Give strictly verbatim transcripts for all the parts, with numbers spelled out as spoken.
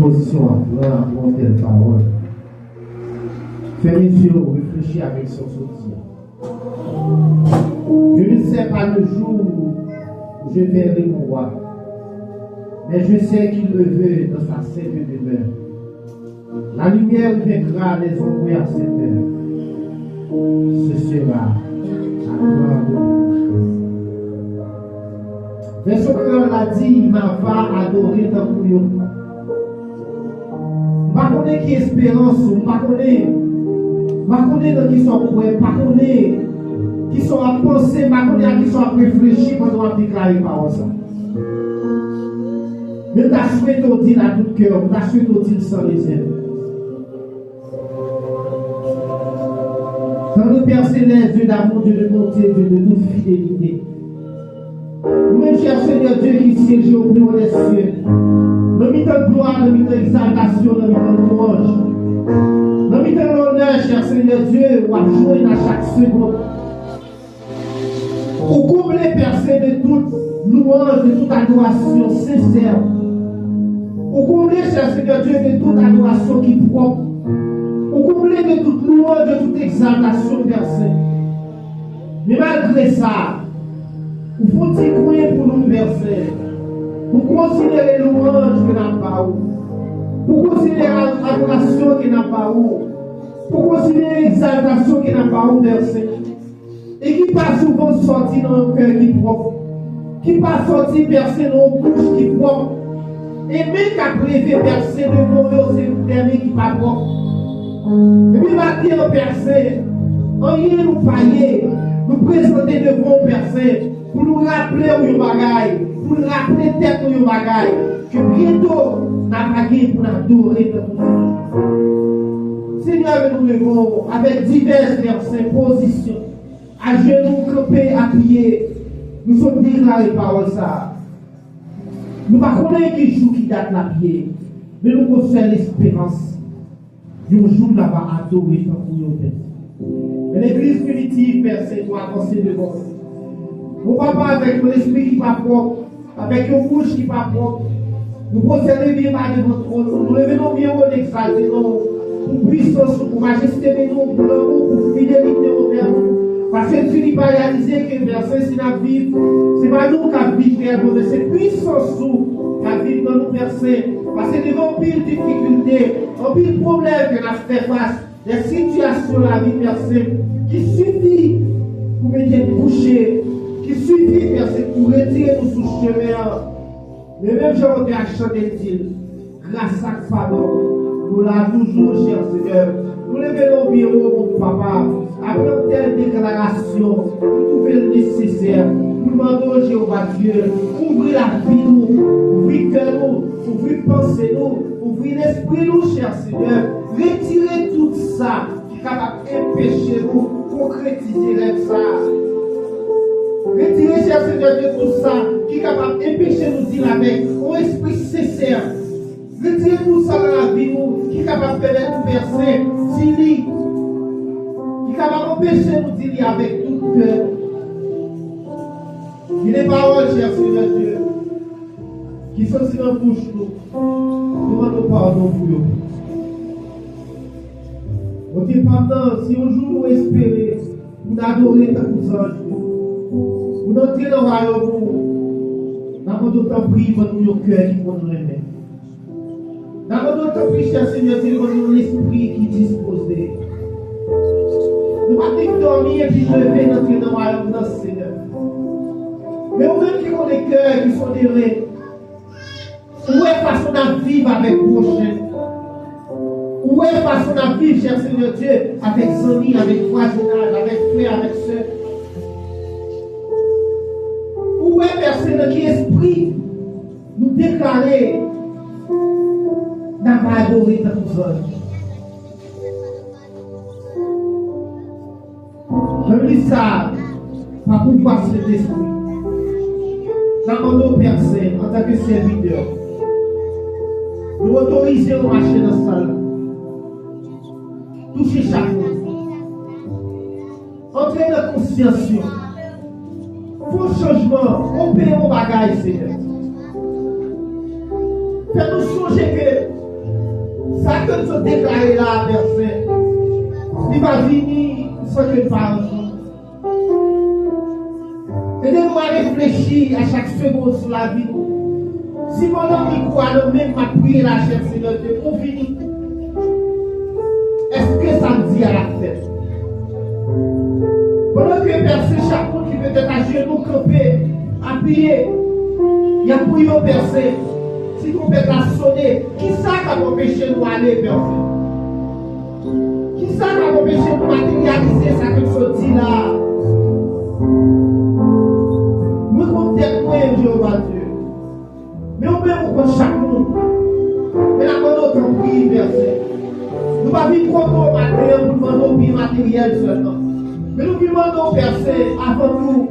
Pozisyon an, pran, pran tèl pawòl. Fèmen zye w, reflechi avèk sa w sot di a. Je ne sais pas le jour où je verrai mon roi, mais je sais qu'il me veut dans sa sainte demeure. La lumière reviendra les ombres à sept heures. Ce sera la gloire de Dieu. Vèsyon kreyòl la di, m ava adore tankou yo. M pa konnen ki esperans ou, m pa konnen, m pa konnen nan kisa w kwè, m pa konnen kisa w ap panse, m pa konnen a kisa w ap reflechi pandan w ap deklare pawòl sa. Men m ta swete w di l a tout kè w, m ta swete w di l san rezèv. Tandre Père céleste, Dieu d'amour, Dieu de bonté, Dieu de toute fidélité. Ou menm, chè Senyè Dye, ki syeje o pli wo dè sye, nan mitan glwa, nan mitan egzaltasyon, nan mitan lwanj, nan mitan lonè, chè Senyè Dye, w ap jwenn a chak segonn. Ou konble, Pè Sen, de tout lwanj, de tout adorasyon sensè. Ou konble, chè Senyè Dye, de tout adorasyon ki pwòp. Ou konble de tout lwanj, de tout egzaltasyon, Pè Sen. Men malgre sa, ou fè yon ti kwen pou nou, Pè Sen, pou konsidere lwanj ke n ap ba ou, pou konsidere adorasyon ke n ap ba ou, pou konsidere egzaltasyon ke n ap ba ou, Pè Sen. E ki pa souvan sòti nan yon kè ki pwòp, ki pa sòti, Pè Sen, nan yon bouch ki pwòp. E men k ap leve, Pè Sen, devan w yo, se dèmen ki pa pwòp. Epi maten an, Pè Sen, anyen nou pa ye, nou prezante devan w, Pè Sen, pou nou raple w yon bagay, pou nou raple tèt nou yon bagay, ke byento n ap gen pou n adore tankou Senyè. Senyè, men nou leve w avèk divès, Pè Sen, pozisyon. Ajenou, kanpe, apiye, nou sot deklare pawòl sa a. Nou pa konnen ki jou, ki dat l ap ye, men nou gon sèl esperans. Yon jou n ava adore tankou yon bèt. Men legliz primitiv, Pè Sen, nou avanse devan ou. Bon Papa, avèk yon lespri ki pa pwòp, avèk yon bouch ki pa pwòp, nou pwostène byen ba devan twòn ou. Nou leve non byen wo, n egzalte non ou pou pwisans ou, pou majeste men ou, pou lanmou, pou fidelite ou, Pè. Paske si nou pa reyalize ke, Pè Sen, si n ap viv, se pa nou k ap viv reyèlman, men se pwisans ou k ap viv nan nou, Pè Sen. Paske devan anpil difikilte, anpil pwoblèm ke n ap fè fas, de sitiyasyon lavi, Pè Sen, ki sifi pou mete n kouche, ki sifi, Pè Sen, pou retire nou sou chemen an. Men menm jan otè a chante di l, gras ak padon, nou la toujou, chè Senyè. Nou leve non byen wo, bon Papa, apre yon tèl deklarasyon, nou twouve l nesesè pou n mande w, Jewova Dye, ouvri lavi nou, ouvri kè nou, ouvri panse nou, ouvri lespri nou, chè Senyè. Retire tout sa ki kapab enpeche nou konkretize rèv sa a. Retire, chè Senyè Dye, tout sa ki kapab enpeche nou di l avèk yon espri sensè. Retire tout sa nan lavi nou ki kapab pèmèt nou, Pè Sen, di li, ki kapab anpeche nou di li avèk tout kè nou. Gen de pawòl, chè Senyè Dye, ki soti nan bouch nou, nou mande w padon pou yo. Bondye pa m nan, si yon jou nou espere pou n adore tankou zanj yo, pou n antre nan wayòm ou, n ap mande w tanpri ban nou yon kè ki konn renmen. N ap mande w tanpri, chè Senyè, se ban nou yon lespri ki dispoze. Nou pa t vin dòmi epi leve n antre nan wayòm nan, Senyè. Men ou menm ki konnen kè ki sonere, ou wè fason n ap viv avèk pwochen. Ou wè fason n ap viv, chè Senyè Dye, avèk zanmi, avèk vwazinaj, avèk frè, avèk sè. Ou wè, Pè Sen, nan ki espri nou deklare n ap adore tankou zanj. Nan minit sa a, pa pouvwa Sentespri, n ap mande w, Pè Sen, antanke sèvitè, nou otorize w mache nan sal la. Touche chak moun. Antre nan konsyans yo. Fè yon chanjman, opere yon bagay, Senyè. Fè nou sonje ke Sa nou sot deklare la a, Pè Sen, li pa vini san ke nou pa rann kont. Ede nou a reflechi a chak segonn sou lavi nou. Si pandan mikwo a nan men m, m ap priye lachè, Senyè Dye, ou vini, èske sa m di a ap fèt? Pandan ke, Pè Sen, chak moun ki petèt ajenou, kanpe, apiye, y ap priye w, Pè Sen, si twonpèt la sone, kisa k ap anpeche nou ale, Pè Sen? Kisa k ap anpeche nou materyalize sa ke m sot di la a? Mwen konn tèt mwen, Jewova Dye. Men ou menm ou konn chak moun. Men n ap mande w tanpri, Pè Sen. Nou pa vin kote w maten an pou n mande w byen materyèl sèlman. Men nou vin mande w, Pè Sen, avan tou,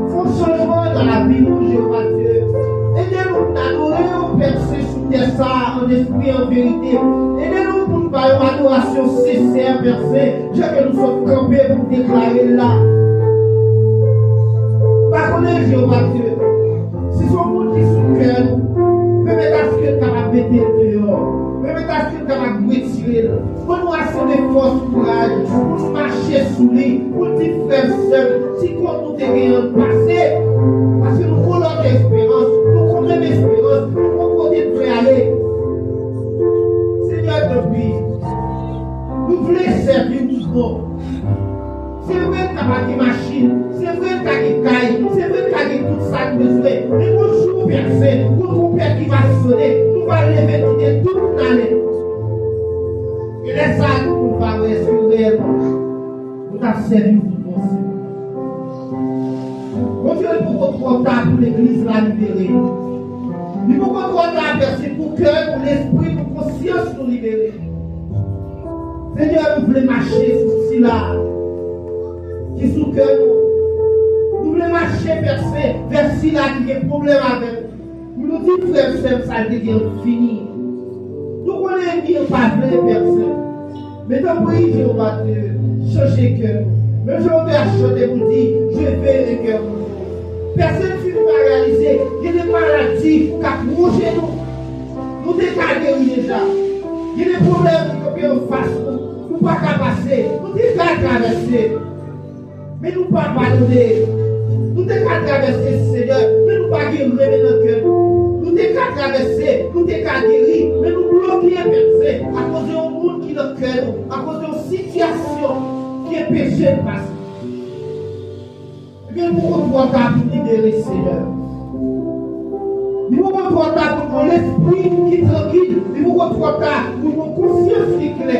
fè yon chanjman nan lavi nou, Jewova Dye. Ede nou pou n adore w, Pè Sen, sou tè sa a, an espri, an verite. Ede nou pou n ba yon adorasyon sensè, Pè Sen, jan ke nou sot kanpe pou n deklare l la. Padone, Jewova Dye. Si se yon moun ki sou kè nou, pèmèt aske l kapab mete l deyò. Pèmèt aske l kapab retire l. Ban nou ase de fòs, kouraj pou n mache sou li, pou n di, frè m, sè m, ti kont nou te genyen an pase. Paske nou gon lòt esperans, nou gon menm esperans, nou gon kote n vle ale. Senyè, tanpri, nou vle sèvi w tou bon. Se vre, n ka pa gen machin, se vre, n ka gen kay, se vre, n ka gen tout sa n bezwen. Men yon jou, Pè Sen, gon twonpèt ki va sone, nou va leve kite tout moun ale. E lè sa a, tout moun va wè si reyèlman nou t ap sèvi w tout bon, Senyè. Bondye, li poko twò ta pou legliz la libere. Li poko twò ta, Pè Sen, pou kè nou, lespri nou, konsyans nou libere. Senyè, nou vle mache sou sila ki sou kè nou. Nou vle mache, Pè Sen, vè sila ki gen pwoblèm avè nou. Pou nou di, frè m, sè m, sa l te gen an fini. Nou konnen ènmi an pa vle, Pè Sen. Men tanpri, Jewova Dye, chanje kè nou. Menm jan otè a chante pou l di, je veux un cœur nouveau. Pè Sen, si nou pa reyalize, gen de maladi k ap wonje nou. Nou te ka geri deja. Gen de pwoblèm ki kanpe anfas nou, nou pa ka pase, nou te ka travèse. Men nou pa padone. Nou te ka travèse, Senyè, men nou pa gen renmen nan kè nou. Nou te ka travèse, nou te ka geri, men nou bloke, Pè Sen, akoz de yon moun ki nan kè nou, akoz de yon sitiyasyon ke peche n pase. Ebyen, li poko twò ta pou n libere, Senyè. Li poko twò ta pou n gen yon lespri ki trankil. Li poko twò ta pou n gen yon konsyans ki klè.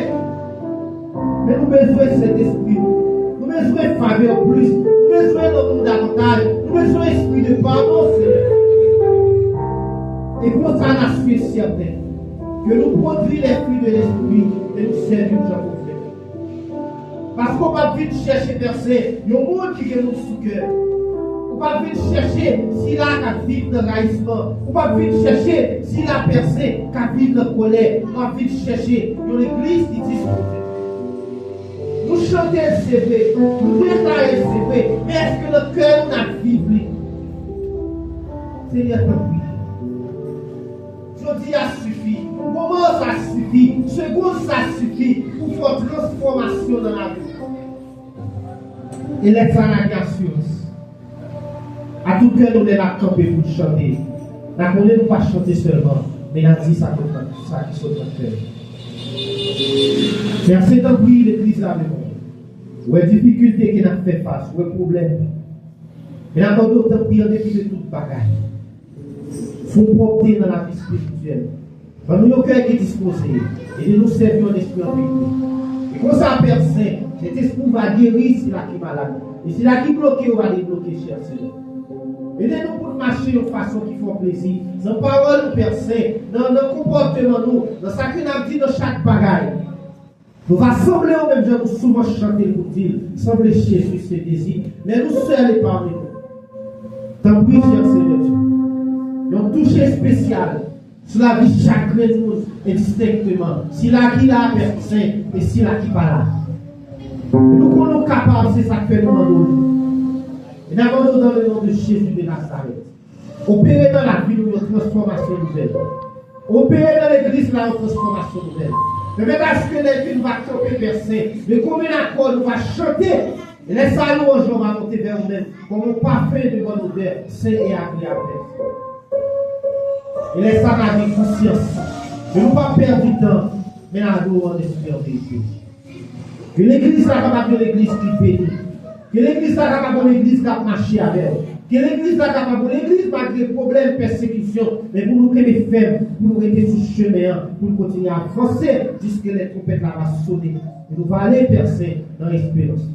Men nou bezwen Sentespri. Nou bezwen favè plis. Nou bezwen lanmou davantaj. Nou bezwen espri de padon, Senyè. E konsa, n asire sèten ke nou pwodui lèfwi de lespri e nou sèvi w jan w vle. Paske w p ap vin chèche, Pè Sen, yon moun ki gen moun sou kè. Ou p ap vin chèche sila k ap viv nan rayisman. Ou p ap vin chèche sila, Pè Sen, k ap viv nan kòlè. W ap vin chèche yon legliz ki dispoze. Nou chante l, se vre. Nou deklare l, se vre. Men èske nan kè nou n ap viv li? Senyè, tanpri. Jodi a sifi. Moman sa sifi. Segonn sa sifi pou fè yon transfòmasyon nan lavi w. E lè sa n a gen asirans. A tout kè nou, lè n ap kanpe pou n chante, n a konnen nou pa chante sèlman, men n a di sa k sot nan, sa ki sot nan kè nou. Pè Sen, tanpri, legliz la bezwen w. Ou wè difikilte ke n ap fè fas, ou wè pwoblèm. Men n ap mande w tanpri, an depi de tout bagay, fè w pwòpte nan lavi espirityèl. Ban nou yon kè ki dispoze. Ede nou sèvi w an espri an verite. E konsa, Pè Sen, Sentespri w va geri sila ki malad. E sila ki bloke, w va debloke, chè Senyè. Ede nou pou n mache yon fason ki fè w plezi. Nan pawòl nou, Pè Sen, nan, nan konpòteman nou, nan sa ke n ap di, nan chak bagay. Nou va sanble w menm jan nou souvan chante l pou di l, sanble Jezi se dezi, lè nou sèl e pa menm. Tanpri, chè Senyè Dye, yon touche espesyal sou lavi chak grenn moun endistenkteman, sila ki la, Pè Sen, e sila ki pa la. E nou konnen w kapab, se sa k fè nou mande w li. E n a mande w dans le nom de Jésus de Nazareth. Opere nan lavi nou yon transfòmasyon nouvèl. Opere nan legliz la yon transfòmasyon nouvèl. Pèmèt aske lè ke nou va kanpe, Pè Sen, men konbyen akò nou va chante, e lè sa a lwanj nou va monte vè ou menm, kòm yon pafen de bòn odè, sen e agreab, Pè Sen. E lè sa a n a gen konsyans ke nou p ap pèdi tan, men n a adore w an espri an verite. Ke legliz la kapab yon legliz ki beni. Ke legliz la kapab yon legliz k ap mache avè w. Ke legliz la kapab yon legliz malgre pwoblèm, pèsekisyon, men pou nou kenbe fèm, pou nou rete sou chemen an, pou nou kontinye avanse jiske lè twonpèt la va sone. E nou va ale, Pè Sen, nan esperans.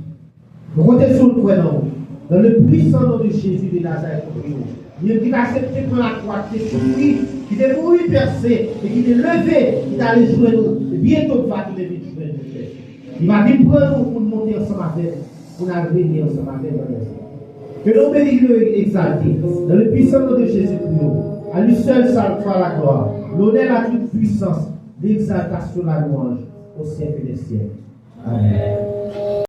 Nou konte sou nou, kwè nan ou. Dans le puissant nom de Jésus de Nazareth, nou priye w. Li menm ki t aksepte pran lakwa, ki te soufri, ki te mouri, Pè Sen, e ki te leve, ki t ale jwenn ou. E byento l va tounen vin jwenn nou, Pè. Li va vin pran nou pou n monte ansanm avè l, pou n al rete ansanm avè l nan lèzè. Ke non beni, glorifye, egzalte. Dans le puissant nom de Jésus, prions. À lui seul soit la gloire, l'honneur, la toute puissance, l'exaltation, la louange au siècle des siècles. Amen.